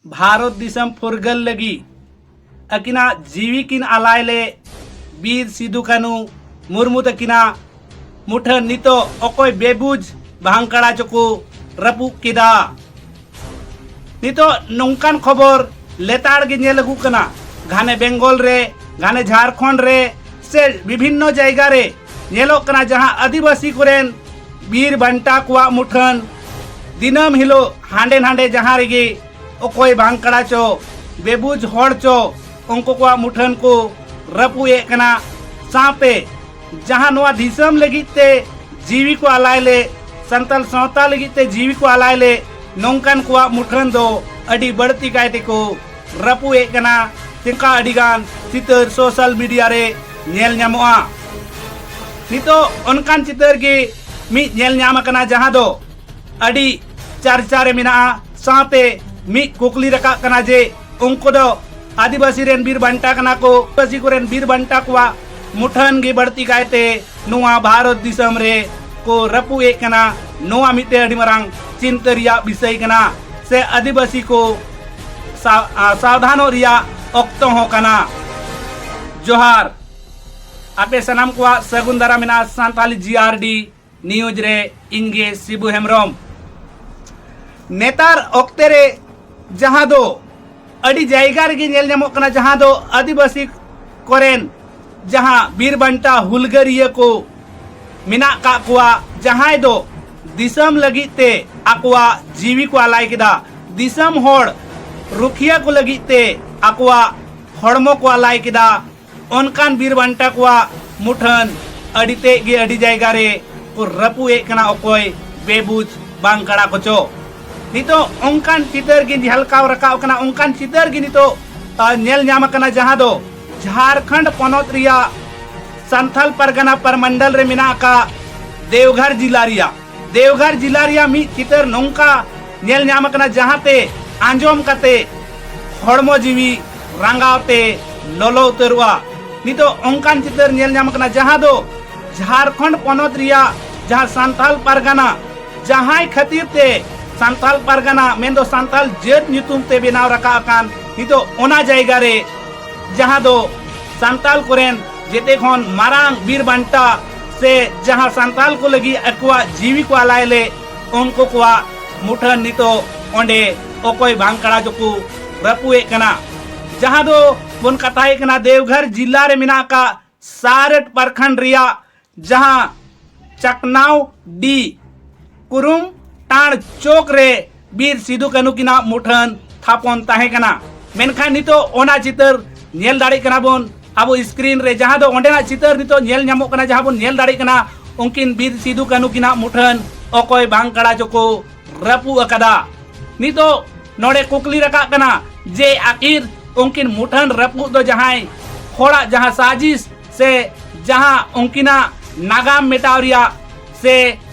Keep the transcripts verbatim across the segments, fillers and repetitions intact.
ᱵᱷᱟᱨᱚᱛ ᱫᱤᱥᱚᱢ ᱯᱷᱩᱨᱜᱟᱹᱞ ᱞᱟᱹᱜᱤᱫ ᱟᱹᱠᱤᱱᱟᱜ ᱡᱤᱣᱤ ᱠᱤᱱ ᱟᱞᱟᱭ ᱞᱮᱫ ᱵᱤᱨ ᱥᱤᱫᱩ ᱠᱟᱹᱱᱩ ᱢᱩᱨᱢᱩ ᱛᱟᱹᱠᱤᱱᱟᱜ ᱢᱩᱴᱷᱟᱹᱱ ᱱᱤᱛᱚᱜ ᱚᱠᱚᱭ ᱵᱮᱵᱩᱡᱽ ᱵᱷᱟᱝᱠᱲᱟ ᱪᱚᱠᱚ ᱨᱟᱹᱯᱩᱫ ᱠᱮᱫᱟ᱾ ᱱᱤᱛᱚᱜ ᱱᱚᱝᱠᱟᱱ ᱠᱷᱚᱵᱚᱨ ᱞᱮᱛᱟᱲ ᱜᱮ ᱧᱮᱞ ᱟᱹᱜᱩᱜ ᱠᱟᱱᱟ᱾ ᱜᱷᱟᱱᱮ ᱵᱮᱝᱜᱚᱞ ᱨᱮ, ᱜᱷᱟᱱᱮ ᱡᱷᱟᱲᱠᱷᱚᱸᱰ ᱨᱮ ᱥᱮ ᱵᱤᱵᱷᱤᱱᱱᱚ ᱡᱟᱭᱜᱟ ᱨᱮ ᱧᱮᱞᱚᱜ ᱠᱟᱱᱟ, ᱡᱟᱦᱟᱸ ᱟᱹᱫᱤᱵᱟᱹᱥᱤ ᱠᱚᱨᱮᱱ ᱵᱤᱨ ᱵᱟᱱᱴᱟ ᱠᱚᱣᱟᱜ ᱢᱩᱴᱷᱟᱹᱱ ᱫᱤᱱᱟᱹᱢ ᱦᱤᱞᱳᱜ ᱦᱟᱸᱰᱮ ᱱᱟᱸᱰᱮ ᱡᱟᱦᱟᱸ ᱨᱮᱜᱮ ᱚᱠᱚᱭ ᱵᱷᱟᱝᱠᱲᱟ ᱪᱚ, ᱵᱮᱵᱩᱡᱽ ᱦᱚᱲ ᱪᱚ, ᱩᱱᱠᱩ ᱠᱚᱣᱟᱜ ᱢᱩᱴᱷᱟᱹᱱ ᱠᱚ ᱨᱟᱹᱯᱩᱫ ᱮᱫ ᱠᱟᱱᱟ᱾ ᱥᱟᱶᱛᱮ ᱡᱟᱦᱟᱸ ᱱᱚᱣᱟ ᱫᱤᱥᱚᱢ ᱞᱟᱹᱜᱤᱫ ᱛᱮ ᱡᱤᱣᱤ ᱠᱚ ᱟᱞᱟᱭ ᱞᱮᱫ, ᱥᱟᱱᱛᱟᱞ ᱥᱟᱶᱛᱟ ᱞᱟᱹᱜᱤᱫ ᱛᱮ ᱡᱤᱣᱤ ᱠᱚ ᱟᱞᱟᱭ ᱞᱮᱫ, ᱱᱚᱝᱠᱟᱱ ᱠᱚᱣᱟᱜ ᱢᱩᱴᱷᱟᱹᱱ ᱫᱚ ᱟᱹᱰᱤ ᱵᱟᱹᱲᱛᱤ ᱠᱟᱭ ᱛᱮᱠᱚ ᱨᱟᱹᱯᱩᱫ ᱮᱫ ᱠᱟᱱᱟ᱾ ᱪᱮᱠᱟ ᱟᱹᱰᱤ ᱜᱟᱱ ᱪᱤᱛᱟᱹᱨ ᱥᱳᱥᱟᱞ ᱢᱤᱰᱤᱭᱟ ᱨᱮ ᱧᱮᱞ ᱧᱟᱢᱚᱜᱼᱟ᱾ ᱱᱤᱛᱚᱜ ᱚᱱᱠᱟᱱ ᱪᱤᱛᱟᱹᱨ ᱜᱮ ᱢᱤᱫ ᱧᱮᱞ ᱧᱟᱢ ᱟᱠᱟᱱᱟ, ᱡᱟᱦᱟᱸ ᱫᱚ ᱟᱹᱰᱤ ᱪᱟᱨᱪᱟ ᱨᱮ ᱢᱮᱱᱟᱜᱼᱟ᱾ ᱥᱟᱶᱛᱮ ᱢᱤᱫ ᱠᱩᱠᱞᱤ ᱨᱟᱠᱟᱵ ᱠᱟᱱᱟ ᱡᱮ ᱩᱱᱠᱩ ᱫᱚ ᱟᱹᱫᱤᱵᱟᱹᱥᱤ ᱨᱮᱱ ᱵᱤᱨ ᱵᱟᱱᱴᱟ ᱠᱟᱱᱟ ᱠᱚ, ᱟᱹᱫᱤᱵᱟᱹᱥᱤ ᱠᱚᱨᱮᱱ ᱵᱤᱨ ᱵᱟᱱᱴᱟ ᱠᱚᱣᱟᱜ ᱢᱩᱴᱷᱟᱹᱱ ᱜᱮ ᱵᱟᱹᱲᱛᱤ ᱠᱟᱭᱛᱮ ᱱᱚᱣᱟ ᱵᱷᱟᱨᱚᱛ ᱫᱤᱥᱚᱢ ᱨᱮ ᱠᱚ ᱨᱟᱹᱯᱩᱫ ᱮᱫ ᱠᱟᱱᱟ᱾ ᱱᱚᱣᱟ ᱢᱤᱫᱴᱮᱱ ᱟᱹᱰᱤ ᱢᱟᱨᱟᱝ ᱪᱤᱱᱛᱟᱹ ᱨᱮᱭᱟᱜ ᱵᱤᱥᱚᱭ ᱠᱟᱱᱟ, ᱥᱮ ᱟᱹᱫᱤᱵᱟᱹᱥᱤ ᱠᱚ ᱥᱟ-, ᱟ, ᱥᱟᱵᱫᱷᱟᱱᱚᱜ ᱨᱮᱭᱟᱜ ᱚᱠᱛᱚ ᱦᱚᱸ ᱠᱟᱱᱟ᱾ ᱡᱚᱦᱟᱨ᱾ ᱟᱯᱮ ᱥᱟᱱᱟᱢ ᱠᱚᱣᱟᱜ ᱥᱟᱹᱜᱩᱱ ᱫᱟᱨᱟᱢ ᱢᱮᱱᱟᱜᱼᱟ ᱥᱟᱱᱛᱟᱞᱤ ᱡᱤ ᱟᱨ ᱰᱤ ᱱᱤᱭᱩᱡᱽ ᱨᱮ᱾ ᱤᱧ ᱜᱮ ᱥᱤᱵᱩ ᱦᱮᱢᱵᱨᱚᱢ᱾ ᱱᱮᱛᱟᱨ ᱚᱠᱛᱮ ᱨᱮ ᱡᱟᱦᱟᱸ ᱫᱚ ᱟᱹᱰᱤ ᱡᱟᱭᱜᱟ ᱨᱮᱜᱮ ᱧᱮᱞ ᱧᱟᱢᱚᱜ ᱠᱟᱱᱟ, ᱡᱟᱦᱟᱸ ᱫᱚ ᱟᱹᱫᱤᱵᱟᱹᱥᱤ ᱠᱚᱨᱮᱱ ᱡᱟᱦᱟᱸ ᱵᱤᱨ ᱵᱟᱱᱴᱟ ᱦᱩᱞᱜᱟᱹᱨᱤᱭᱟᱹ ᱠᱚ ᱢᱮᱱᱟᱜ ᱠᱟᱜ ᱠᱚᱣᱟ, ᱡᱟᱦᱟᱸᱭ ᱫᱚ ᱫᱤᱥᱚᱢ ᱞᱟᱹᱜᱤᱫ ᱛᱮ ᱟᱠᱚᱣᱟᱜ ᱡᱤᱣᱤ ᱠᱚ ᱟᱞᱟᱭ ᱠᱮᱫᱟ, ᱫᱤᱥᱚᱢ ᱦᱚᱲ ᱨᱩᱠᱷᱤᱭᱟᱹ ᱠᱚ ᱞᱟᱹᱜᱤᱫ ᱛᱮ ᱟᱠᱚᱣᱟᱜ ᱦᱚᱲᱢᱚ ᱠᱚ ᱟᱞᱟᱭ ᱠᱮᱫᱟ, ᱚᱱᱠᱟᱱ ᱵᱤᱨ ᱵᱟᱱᱴᱟ ᱠᱚᱣᱟᱜ ᱢᱩᱴᱷᱟᱹᱱ ᱟᱹᱰᱤ ᱛᱮᱫ ᱜᱮ ᱟᱹᱰᱤ ᱡᱟᱭᱜᱟ ᱨᱮ ᱠᱚ ᱨᱟᱹᱯᱩᱫ ᱮᱫ ᱠᱟᱱᱟ, ᱚᱠᱚᱭ ᱵᱮᱵᱩᱡᱽ ᱵᱷᱟᱝᱠᱲᱟ ᱠᱚᱪᱚ᱾ ᱱᱤᱛᱚᱜ ᱚᱱᱠᱟᱱ ᱪᱤᱛᱟᱹᱨ ᱜᱮ ᱡᱷᱟᱞᱠᱟᱣ ᱨᱟᱠᱟᱵ ᱠᱟᱱᱟ, ᱚᱱᱠᱟᱱ ᱪᱤᱛᱟᱹᱨ ᱜᱮ ᱱᱤᱛᱚᱜ, ᱟ, ᱧᱮᱞ ᱧᱟᱢ ᱟᱠᱟᱱᱟ, ᱡᱟᱦᱟᱸ ᱫᱚ ᱡᱷᱟᱲᱠᱷᱚᱸᱰ ᱯᱚᱱᱚᱛ ᱨᱮᱭᱟᱜ ᱥᱟᱱᱛᱷᱟᱞ ᱯᱟᱨᱜᱟᱱᱟ ᱯᱨᱚᱢᱚᱱᱰᱚᱞ ᱨᱮ ᱢᱮᱱᱟᱜ ᱟᱠᱟᱫ ᱫᱮᱣᱜᱷᱚᱨ ᱡᱤᱞᱟ ᱨᱮᱭᱟᱜ, ᱫᱮᱣᱜᱷᱚᱨ ᱡᱤᱞᱟ ᱨᱮᱭᱟᱜ ᱢᱤᱫ ᱪᱤᱛᱟᱹᱨ ᱱᱚᱝᱠᱟ ᱧᱮᱞ ᱧᱟᱢ ᱟᱠᱟᱱᱟ, ᱡᱟᱦᱟᱸᱛᱮ ᱟᱸᱡᱚᱢ ᱠᱟᱛᱮ ᱦᱚᱲᱢᱚ ᱡᱤᱣᱤ ᱨᱟᱸᱜᱟᱣ ᱛᱮ ᱞᱚᱞᱚ ᱩᱛᱟᱹᱨᱚᱜᱼᱟ᱾ ᱱᱤᱛᱚᱜ ᱚᱱᱠᱟᱱ ᱪᱤᱛᱟᱹᱨ ᱧᱮᱞ ᱧᱟᱢ ᱟᱠᱟᱱᱟ, ᱡᱟᱦᱟᱸ ᱫᱚ ᱡᱷᱟᱲᱠᱷᱚᱸᱰ ᱯᱚᱱᱚᱛ ᱨᱮᱭᱟᱜ ᱡᱟᱦᱟᱸ ᱥᱟᱱᱛᱷᱟᱞ ᱯᱟᱨᱜᱟᱱᱟ, ᱡᱟᱦᱟᱸᱭ ᱠᱷᱟᱹᱛᱤᱨ ᱛᱮ ᱥᱟᱱᱛᱟᱞ ᱯᱟᱨᱜᱟᱱᱟ ᱢᱮᱱᱫᱚ ᱥᱟᱱᱛᱟᱞ ᱡᱟᱹᱛ ᱧᱩᱛᱩᱢ ᱛᱮ ᱵᱮᱱᱟᱣ ᱨᱟᱠᱟᱵ ᱟᱠᱟᱱ ᱱᱤᱛᱚᱜ ᱚᱱᱟ ᱡᱟᱭᱜᱟ ᱨᱮ, ᱡᱟᱦᱟᱸ ᱫᱚ ᱥᱟᱱᱛᱟᱞ ᱠᱚᱨᱮᱱ ᱡᱮᱛᱮ ᱠᱷᱚᱱ ᱢᱟᱨᱟᱝ ᱵᱤᱨ ᱵᱟᱱᱴᱟ ᱥᱮ ᱡᱟᱦᱟᱸ ᱥᱟᱱᱛᱟᱞ ᱠᱚ ᱞᱟᱹᱜᱤᱫ ᱟᱠᱚᱣᱟᱜ ᱡᱤᱣᱤ ᱠᱚ ᱟᱞᱟᱭ ᱞᱮᱫ, ᱩᱱᱠᱩ ᱠᱚᱣᱟᱜ ᱢᱩᱴᱷᱟᱹᱱ ᱱᱤᱛᱚᱜ ᱚᱸᱰᱮ ᱚᱠᱚᱭ ᱵᱟᱝ ᱠᱟᱲᱟ ᱪᱚᱠᱚ ᱨᱟᱹᱯᱩᱫ ᱮᱫ ᱠᱟᱱᱟ᱾ ᱡᱟᱦᱟᱸ ᱫᱚ ᱵᱚᱱ ᱠᱟᱛᱷᱟᱭᱮᱫ ᱠᱟᱱᱟ ᱫᱮᱣᱜᱷᱚᱨ ᱡᱤᱞᱟ ᱨᱮ ᱢᱮᱱᱟᱜ ᱟᱠᱟᱫ ᱥᱟᱨᱮᱴ ᱯᱨᱟᱠᱷᱚᱸᱰ ᱨᱮᱭᱟᱜ ᱡᱟᱦᱟᱸ ᱪᱟᱠᱱᱟᱣ ᱰᱤ ᱠᱩᱨᱩᱢ ᱴᱟᱬ ᱪᱚᱠ ᱨᱮ ᱵᱤᱨ ᱥᱤᱫᱩ ᱠᱟᱹᱱᱩ ᱠᱤᱱᱟᱜ ᱢᱩᱴᱷᱟᱹᱱ ᱛᱷᱟᱯᱚᱱ ᱛᱟᱦᱮᱸ ᱠᱟᱱᱟ᱾ ᱢᱮᱱᱠᱷᱟᱱ ᱱᱤᱛᱚᱜ ᱚᱱᱟ ᱪᱤᱛᱟᱹᱨ ᱧᱮᱞ ᱫᱟᱲᱮᱭᱟᱜ ᱠᱟᱱᱟ ᱵᱚᱱ ᱟᱵᱚ ᱥᱠᱨᱤᱱ ᱨᱮ, ᱡᱟᱦᱟᱸ ᱫᱚ ᱚᱸᱰᱮᱱᱟᱜ ᱪᱤᱛᱟᱹᱨ ᱱᱤᱛᱚᱜ ᱧᱮᱞ ᱧᱟᱢᱚᱜ ᱠᱟᱱᱟ, ᱡᱟᱦᱟᱸ ᱵᱚᱱ ᱧᱮᱞ ᱫᱟᱲᱮᱭᱟᱜ ᱠᱟᱱᱟ ᱩᱱᱠᱤᱱ ᱵᱤᱨ ᱥᱤᱫᱩ ᱠᱟᱹᱱᱩ ᱠᱤᱱᱟᱜ ᱢᱩᱴᱷᱟᱹᱱ ᱚᱠᱚᱭ ᱵᱟᱝ ᱠᱟᱲᱟ ᱪᱚᱠᱚ ᱨᱟᱹᱯᱩᱫ ᱟᱠᱟᱫᱟ᱾ ᱱᱤᱛᱚᱜ ᱱᱚᱰᱮ ᱠᱩᱠᱞᱤ ᱨᱟᱠᱟᱵ ᱠᱟᱱᱟ ᱡᱮ ᱟᱹᱠᱷᱤᱨ ᱩᱱᱠᱤᱱ ᱢᱩᱴᱷᱟᱹᱱ ᱨᱟᱹᱯᱩᱫ ᱫᱚ ᱡᱟᱦᱟᱸᱭ ᱦᱚᱲᱟᱜ ᱡᱟᱦᱟᱸ ᱥᱟᱡᱤᱥ ᱥᱮ ᱡᱟᱦᱟᱸ ᱩᱱᱠᱤᱱᱟᱜ ᱱᱟᱜᱟᱢ ᱢᱮᱴᱟᱣ ᱨᱮᱭᱟᱜ ᱥᱮ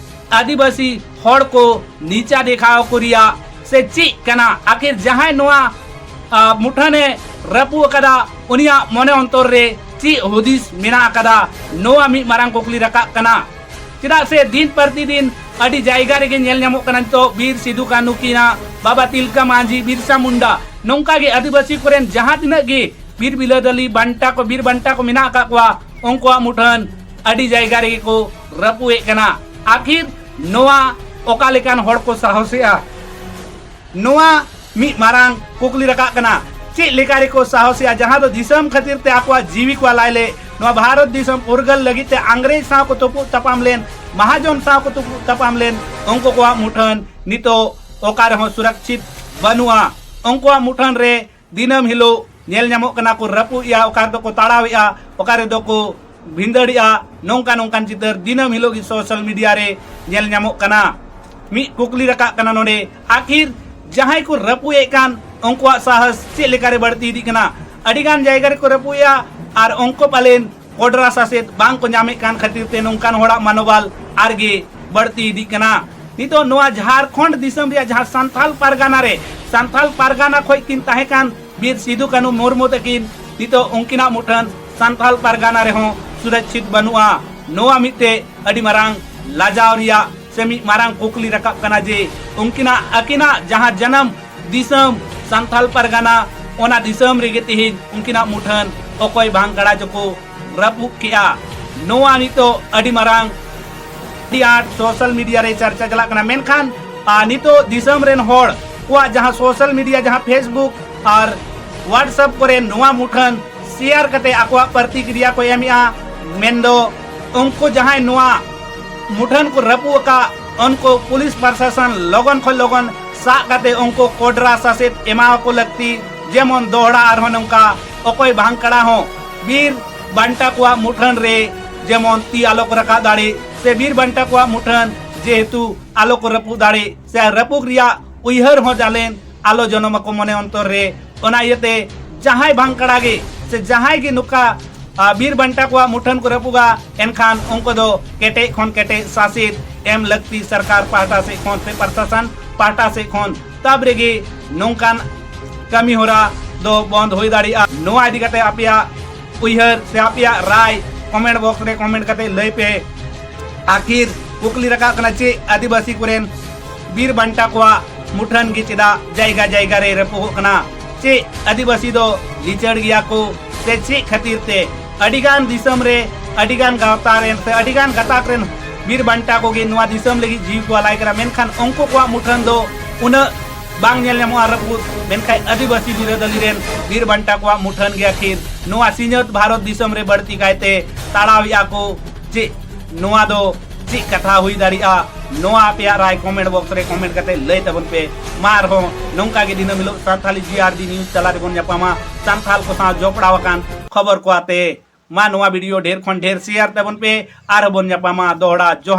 ᱟᱹᱫᱤᱵᱟᱹᱥᱤ ᱦᱚᱲ ᱠᱚ ᱱᱤᱪᱟ ᱫᱮᱠᱷᱟᱣ ᱠᱚ ᱨᱮᱭᱟᱜ ᱥᱮ ᱪᱮᱫ ᱠᱟᱱᱟ? ᱟᱹᱠᱷᱤᱨ ᱡᱟᱦᱟᱸᱭ ᱱᱚᱣᱟ, ᱟ, ᱢᱩᱴᱷᱟᱹᱱᱮ ᱨᱟᱹᱯᱩᱫ ᱟᱠᱟᱫᱟ, ᱩᱱᱤᱭᱟᱜ ᱢᱚᱱᱮ ᱚᱱᱛᱚᱨ ᱨᱮ ᱪᱮᱫ ᱦᱩᱫᱤᱥ ᱢᱮᱱᱟᱜ ᱟᱠᱟᱫᱟ? ᱱᱚᱣᱟ ᱢᱤᱫ ᱢᱟᱨᱟᱝ ᱠᱩᱠᱞᱤ ᱨᱟᱠᱟᱵ ᱠᱟᱱᱟ᱾ ᱪᱮᱫᱟᱜ ᱥᱮ ᱫᱤᱱ ᱯᱨᱚᱛᱤᱫᱤᱱ ᱟᱹᱰᱤ ᱡᱟᱭᱜᱟ ᱨᱮᱜᱮ ᱧᱮᱞ ᱧᱟᱢᱚᱜ ᱠᱟᱱᱟ ᱱᱤᱛᱚᱜ ᱵᱤᱨ ᱥᱤᱫᱩ ᱠᱟᱹᱱᱩ ᱠᱤᱱᱟᱜ, ᱵᱟᱵᱟ ᱛᱤᱞᱠᱟᱹ ᱢᱟᱹᱡᱷᱤ, ᱵᱤᱨᱥᱟ ᱢᱩᱱᱰᱟ, ᱱᱚᱝᱠᱟ ᱜᱮ ᱟᱹᱫᱤᱵᱟᱹᱥᱤ ᱠᱚᱨᱮᱱ ᱡᱟᱦᱟᱸ ᱛᱤᱱᱟᱹᱜ ᱜᱮ ᱵᱤᱨ ᱵᱤᱞᱟᱹᱫᱟᱹᱞᱤ ᱵᱟᱱᱴᱟ ᱠᱚ, ᱵᱤᱨ ᱵᱟᱱᱴᱟ ᱠᱚ ᱢᱮᱱᱟᱜ ᱟᱠᱟᱫ ᱠᱚᱣᱟ, ᱩᱱᱠᱩᱣᱟᱜ ᱢᱩᱴᱷᱟᱹᱱ ᱟᱹᱰᱤ ᱡᱟᱭᱜᱟ ᱨᱮᱜᱮ ᱠᱚ ᱨᱟᱹᱯᱩᱫ ᱮᱫ ᱠᱟᱱᱟ᱾ ᱟᱹᱠᱷᱤᱨ ᱱᱚᱣᱟ ᱚᱠᱟ ᱞᱮᱠᱟᱱ ᱦᱚᱲ ᱠᱚ ᱥᱟᱦᱚᱥᱮᱜᱼᱟ? ᱱᱚᱣᱟ ᱢᱤᱫ ᱢᱟᱨᱟᱝ ᱠᱩᱠᱞᱤ ᱨᱟᱠᱟᱵ ᱠᱟᱱᱟ᱾ ᱪᱮᱫ ᱞᱮᱠᱟ ᱨᱮᱠᱚ ᱥᱟᱦᱚᱥᱮᱜᱼᱟ, ᱡᱟᱦᱟᱸ ᱫᱚ ᱫᱤᱥᱚᱢ ᱠᱷᱟᱹᱛᱤᱨ ᱛᱮ ᱟᱠᱚᱣᱟᱜ ᱡᱤᱣᱤ ᱠᱚ ᱟᱞᱟᱭ ᱞᱮᱫ, ᱱᱚᱣᱟ ᱵᱷᱟᱨᱚᱛ ᱫᱤᱥᱚᱢ ᱯᱷᱩᱨᱜᱟᱹᱞ ᱞᱟᱹᱜᱤᱫ ᱛᱮ ᱟᱝᱨᱮᱡᱽ ᱥᱟᱶ ᱠᱚ ᱛᱩᱯᱩᱜ ᱛᱟᱯᱟᱢ ᱞᱮᱱ, ᱢᱟᱦᱟᱡᱚᱱ ᱥᱟᱶ ᱠᱚ ᱛᱩᱯᱩᱜ ᱛᱟᱯᱟᱢ ᱞᱮᱱ, ᱩᱱᱠᱩ ᱠᱚᱣᱟᱜ ᱢᱩᱴᱷᱟᱹᱱ ᱱᱤᱛᱚᱜ ᱚᱠᱟ ᱨᱮᱦᱚᱸ ᱥᱩᱨᱚᱠᱪᱷᱤᱛ ᱵᱟᱹᱱᱩᱜᱼᱟ᱾ ᱩᱱᱠᱩᱣᱟᱜ ᱢᱩᱴᱷᱟᱹᱱ ᱨᱮ ᱫᱤᱱᱟᱹᱢ ᱦᱤᱞᱳᱜ ᱧᱮᱞ ᱧᱟᱢᱚᱜ ᱠᱟᱱᱟ ᱠᱚ ᱨᱟᱹᱯᱩᱫ ᱮᱜᱼᱟ, ᱚᱠᱟ ᱨᱮᱫᱚ ᱠᱚ ᱛᱟᱲᱟᱣ ᱮᱜᱼᱟ, ᱚᱠᱟ ᱨᱮᱫᱚ ᱠᱚ ᱵᱷᱤᱸᱫᱟᱹᱲᱮᱜᱼᱟ᱾ ᱱᱚᱝᱠᱟ ᱱᱚᱝᱠᱟᱱ ᱪᱤᱛᱟᱹᱨ ᱫᱤᱱᱟᱹᱢ ᱦᱤᱞᱳᱜ ᱜᱮ ᱥᱳᱥᱟᱞ ᱢᱤᱰᱤᱭᱟ ᱨᱮ ᱧᱮᱞ ᱧᱟᱢᱚᱜ ᱠᱟᱱᱟ᱾ ᱢᱤᱫ ᱠᱩᱠᱞᱤ ᱨᱟᱠᱟᱵ ᱠᱟᱱᱟ ᱱᱚᱰᱮ, ᱟᱹᱠᱷᱤᱨ ᱡᱟᱦᱟᱸᱭ ᱠᱚ ᱨᱟᱹᱯᱩᱫ ᱮᱫ ᱠᱟᱱ ᱩᱱᱠᱩᱣᱟᱜ ᱥᱟᱦᱚᱥ ᱪᱮᱫ ᱞᱮᱠᱟᱨᱮ ᱵᱟᱹᱲᱛᱤ ᱤᱫᱤᱜ ᱠᱟᱱᱟ? ᱟᱹᱰᱤᱜᱟᱱ ᱡᱟᱭᱜᱟ ᱨᱮᱠᱚ ᱨᱟᱹᱯᱩᱫ ᱮᱜᱼᱟ ᱟᱨ ᱩᱱᱠᱩ ᱯᱟᱞᱮᱱ ᱠᱚᱰᱨᱟ ᱥᱟᱥᱮᱛ ᱵᱟᱝ ᱠᱚ ᱧᱟᱢᱮᱫ ᱠᱟᱱ ᱠᱷᱟᱹᱛᱤᱨ ᱛᱮ ᱱᱚᱝᱠᱟᱱ ᱦᱚᱲᱟᱜ ᱢᱚᱱᱳᱵᱚᱞ ᱟᱨᱜᱮ ᱵᱟᱹᱲᱛᱤ ᱤᱫᱤᱜ ᱠᱟᱱᱟ᱾ ᱱᱤᱛᱚᱜ ᱱᱚᱣᱟ ᱡᱷᱟᱲᱠᱷᱚᱸᱰ ᱫᱤᱥᱚᱢ ᱨᱮᱭᱟᱜ ᱡᱟᱦᱟᱸ ᱥᱟᱱᱛᱷᱟᱞ ᱯᱟᱨᱜᱟᱱᱟ ᱨᱮ, ᱥᱟᱱᱛᱷᱟᱞ ᱯᱟᱨᱜᱟᱱᱟ ᱠᱷᱚᱱ ᱠᱤᱱ ᱛᱟᱦᱮᱸ ᱠᱟᱱ ᱵᱤᱨ ᱥᱤᱫᱩ ᱠᱟᱹᱱᱦᱩ ᱢᱩᱨᱢᱩ ᱛᱟᱹᱠᱤᱱ, ᱱᱤᱛᱚᱜ ᱩᱱᱠᱤᱱᱟᱜ ᱢᱩᱴᱷᱟᱹᱱ ᱥᱟᱱᱛᱷᱟᱞ ᱯᱟᱨᱜᱟᱱᱟ ᱨᱮᱦᱚᱸ ᱥᱩᱨᱚᱠᱪᱷᱤᱛ ᱵᱟᱹᱱᱩᱜᱼᱟ᱾ ᱱᱚᱣᱟ ᱢᱤᱫᱴᱮᱡ ᱟᱹᱰᱤ ᱢᱟᱨᱟᱝ ᱞᱟᱡᱟᱣ ᱨᱮᱭᱟᱜ ᱥᱮ ᱢᱤᱫ ᱢᱟᱨᱟᱝ ᱠᱩᱠᱞᱤ ᱨᱟᱠᱟᱵ ᱠᱟᱱᱟ ᱡᱮ ᱩᱱᱠᱤᱱᱟᱜ, ᱟᱹᱠᱤᱱᱟᱜ ᱡᱟᱦᱟᱸ ᱡᱟᱱᱟᱢ ᱫᱤᱥᱚᱢ ᱥᱟᱱᱛᱟᱞ ᱯᱟᱨᱜᱟᱱᱟ, ᱚᱱᱟ ᱫᱤᱥᱚᱢ ᱨᱮᱜᱮ ᱛᱮᱦᱮᱧ ᱩᱱᱠᱤᱱᱟᱜ ᱢᱩᱴᱷᱟᱹᱱ ᱚᱠᱚᱭ ᱵᱷᱟᱝᱠᱟᱲᱟ ᱪᱚᱠᱚ ᱨᱟᱹᱯᱩᱫ ᱠᱮᱜᱼᱟ᱾ ᱱᱚᱣᱟ ᱱᱤᱛᱚᱜ ᱟᱹᱰᱤ ᱢᱟᱨᱟᱝ, ᱟᱹᱰᱤ ᱟᱸᱴ ᱥᱳᱥᱟᱞ ᱢᱤᱰᱤᱭᱟ ᱨᱮ ᱪᱟᱨᱪᱟ ᱪᱟᱞᱟᱜ ᱠᱟᱱᱟ᱾ ᱢᱮᱱᱠᱷᱟᱱ ᱟᱨ ᱱᱤᱛᱚᱜ ᱫᱤᱥᱚᱢ ᱨᱮᱱ ᱦᱚᱲ ᱠᱚᱣᱟᱜ ᱡᱟᱦᱟᱸ ᱥᱳᱥᱟᱞ ᱢᱤᱰᱤᱭᱟ, ᱡᱟᱦᱟᱸ Facebook ᱟᱨ WhatsApp ᱠᱚᱨᱮ ᱱᱚᱣᱟ ᱢᱩᱴᱷᱟᱹᱱ ᱥᱮᱭᱟᱨ ᱠᱟᱛᱮ ᱟᱠᱚᱣᱟᱜ ᱯᱨᱚᱛᱤᱠᱨᱤᱭᱟ ᱠᱚ ᱮᱢᱮᱜᱼᱟ, ᱢᱮᱱᱫᱚ ᱩᱱᱠᱩ ᱡᱟᱦᱟᱸᱭ ᱱᱚᱣᱟ ᱢᱩᱴᱷᱟᱹᱱ ᱠᱚ ᱨᱟᱹᱯᱩᱫ ᱟᱠᱟᱫ, ᱩᱱᱠᱩ ᱯᱩᱞᱤᱥ ᱯᱨᱚᱥᱟᱥᱚᱱ ᱞᱚᱜᱚᱱ ᱠᱷᱚᱱ ᱞᱚᱜᱚᱱ ᱥᱟᱵ ᱠᱟᱛᱮ ᱩᱱᱠᱩ ᱠᱚᱰᱨᱟ ᱥᱟᱥᱮᱛ ᱮᱢᱟᱣᱟᱠᱚ ᱞᱟᱹᱠᱛᱤ᱾ ᱡᱮᱢᱚᱱ ᱫᱚᱦᱲᱟ ᱟᱨᱦᱚᱸ ᱱᱚᱝᱠᱟ ᱚᱠᱚᱭ ᱵᱷᱟᱝᱠᱟᱲᱟ ᱦᱚᱸ ᱵᱤᱨ ᱵᱟᱱᱴᱟ ᱠᱚᱣᱟᱜ ᱢᱩᱴᱷᱟᱹᱱ ᱨᱮ ᱡᱮᱢᱚᱱ ᱛᱤ ᱟᱞᱚ ᱠᱚ ᱨᱟᱠᱟᱵ ᱫᱟᱲᱮ, ᱥᱮ ᱵᱤᱨ ᱵᱟᱱᱴᱟ ᱠᱚᱣᱟᱜ ᱢᱩᱴᱷᱟᱹᱱ ᱡᱮᱦᱮᱛᱩ ᱟᱞᱚ ᱠᱚ ᱨᱟᱹᱯᱩᱫ ᱫᱟᱲᱮ, ᱥᱮ ᱨᱟᱹᱯᱩᱫ ᱨᱮᱭᱟᱜ ᱩᱭᱦᱟᱹᱨ ᱦᱚᱸ ᱡᱟᱞᱮᱱ ᱟᱞᱚ ᱡᱚᱱᱚᱢ ᱟᱠᱚ ᱢᱚᱱᱮ ᱚᱱᱛᱚᱨ ᱨᱮ᱾ ᱚᱱᱟ ᱤᱭᱟᱹᱛᱮ ᱡᱟᱦᱟᱸᱭ ᱵᱷᱟᱝᱠᱟᱲᱟ ᱜᱮ ᱥᱮ ᱡᱟᱦᱟᱸᱭ ᱜᱮ ᱱᱚᱝᱠᱟ, ᱟ, ᱵᱤᱨ ᱵᱟᱱᱴᱟ ᱠᱚᱣᱟᱜ ᱢᱩᱴᱷᱟᱹᱱ ᱠᱚ ᱨᱟᱹᱯᱩᱫᱟ, ᱮᱱᱠᱷᱟᱱ ᱩᱱᱠᱩ ᱫᱚ ᱠᱮᱴᱮᱡ ᱠᱷᱚᱱ ᱠᱮᱴᱮᱡ ᱥᱟᱥᱮᱛ ᱮᱢ ᱞᱟᱹᱠᱛᱤ ᱥᱚᱨᱠᱟᱨ ᱯᱟᱦᱴᱟ ᱥᱮᱫ ᱠᱷᱚᱱ ᱥᱮ ᱯᱨᱚᱥᱟᱥᱚᱱ ᱯᱟᱦᱴᱟ ᱥᱮᱫ ᱠᱷᱚᱱ᱾ ᱛᱟᱵ ᱨᱮᱜᱮ ᱱᱚᱝᱠᱟᱱ ᱠᱟᱹᱢᱤ ᱦᱚᱨᱟ ᱫᱚ ᱵᱚᱱᱫ ᱦᱩᱭ ᱫᱟᱲᱮᱭᱟᱜᱼᱟ᱾ ᱱᱚᱣᱟ ᱤᱫᱤ ᱠᱟᱛᱮ ᱟᱯᱮᱭᱟᱜ ᱩᱭᱦᱟᱹᱨ ᱥᱮ ᱟᱯᱮᱭᱟᱜ ᱨᱟᱭ comment box ᱨᱮ comment ᱠᱟᱛᱮ ᱞᱟᱹᱭ ᱯᱮ᱾ ᱟᱹᱠᱷᱤᱨ ᱠᱩᱠᱞᱤ ᱨᱟᱠᱟᱵ ᱠᱟᱱᱟ, ᱪᱮᱫ ᱟᱹᱫᱤᱵᱟᱹᱥᱤ ᱠᱚᱨᱮᱱ ᱵᱤᱨ ᱵᱟᱱᱴᱟ ᱠᱚᱣᱟᱜ ᱢᱩᱴᱷᱟᱹᱱ ᱜᱮ ᱪᱮᱫᱟᱜ ᱡᱟᱭᱜᱟ ᱡᱟᱭᱜᱟ ᱨᱮ ᱨᱟᱹᱯᱩᱫᱚᱜ ᱠᱟᱱᱟ? ᱪᱮᱫ ᱟᱹᱫᱤᱵᱟᱹᱥᱤ ᱫᱚ ᱞᱤᱪᱟᱹᱲ ᱜᱮᱭᱟ ᱠᱚ ᱥᱮ ᱪᱮᱫ ᱠᱷᱟᱹᱛᱤᱨ ᱛᱮ? ᱟᱹᱰᱤᱜᱟᱱ ᱫᱤᱥᱚᱢ ᱨᱮ ᱟᱹᱰᱤᱜᱟᱱ ᱜᱟᱶᱛᱟ ᱨᱮᱱ ᱥᱮ ᱟᱹᱰᱤᱜᱟᱱ ᱜᱟᱛᱟᱠ ᱨᱮᱱ ᱵᱤᱨ ᱵᱟᱱᱴᱟ ᱠᱚᱜᱮ ᱱᱚᱣᱟ ᱫᱤᱥᱚᱢ ᱞᱟᱹᱜᱤᱫ ᱡᱤᱣᱤ ᱠᱚ ᱟᱞᱟᱭ ᱠᱟᱱᱟ, ᱢᱮᱱᱠᱷᱟᱱ ᱩᱱᱠᱩ ᱠᱚᱣᱟᱜ ᱢᱩᱴᱷᱟᱹᱱ ᱫᱚ ᱩᱱᱟᱹᱜ ᱵᱟᱝ ᱧᱮᱞ ᱧᱟᱢᱚᱜᱼᱟ ᱨᱟᱹᱯᱩᱫ᱾ ᱢᱮᱱᱠᱷᱟᱱ ᱟᱹᱫᱤᱵᱟᱹᱥᱤ ᱵᱤᱨᱟᱹᱫᱟᱹᱞᱤ ᱨᱮᱱ ᱵᱤᱨ ᱵᱟᱱᱴᱟ ᱠᱚᱣᱟᱜ ᱢᱩᱴᱷᱟᱹᱱ ᱜᱮ ᱟᱹᱠᱷᱤᱨ ᱱᱚᱣᱟ ᱥᱤᱧᱚᱛ ᱵᱷᱟᱨᱚᱛ ᱫᱤᱥᱚᱢ ᱨᱮ ᱵᱟᱹᱲᱛᱤ ᱠᱟᱭᱛᱮ ᱛᱟᱲᱟᱣᱮᱫᱼᱟ ᱠᱚ᱾ ᱪᱮᱫ ᱱᱚᱣᱟ ᱫᱚ ᱪᱮᱫ ᱠᱟᱛᱷᱟ ᱦᱩᱭ ᱫᱟᱲᱮᱭᱟᱜᱼᱟ? ᱱᱚᱣᱟ ᱟᱯᱮᱭᱟᱜ ᱨᱟᱭ comment box ᱨᱮ comment ᱠᱟᱛᱮ ᱞᱟᱹᱭ ᱛᱟᱵᱚᱱ ᱯᱮ᱾ ᱢᱟ ᱟᱨᱦᱚᱸ ᱱᱚᱝᱠᱟ ᱜᱮ ᱫᱤᱱᱟᱹᱢ ᱦᱤᱞᱳᱜ ᱥᱟᱱᱛᱷᱟᱞᱤ GRD news ᱛᱟᱞᱟ ᱨᱮᱵᱚᱱ ᱧᱟᱯᱟᱢᱟ, ᱥᱟᱱᱛᱷᱟᱞ ᱠᱚ ᱥᱟᱶ ᱡᱚᱯᱲᱟᱣ ᱟᱠᱟᱱ ᱠᱷᱚᱵᱚᱨ ᱠᱚ ᱟᱛᱮ᱾ ᱢᱟ ᱱᱚᱣᱟ video ᱰᱷᱮᱨ ᱠᱷᱚᱱ ᱰᱷᱮᱨ share ᱛᱟᱵᱚᱱ ᱯᱮ᱾ ᱟᱨᱦᱚᱸ ᱵᱚᱱ ᱧᱟᱯᱟᱢᱟ᱾ ᱫᱚᱦᱲᱟ ᱡᱚᱦᱟᱨ᱾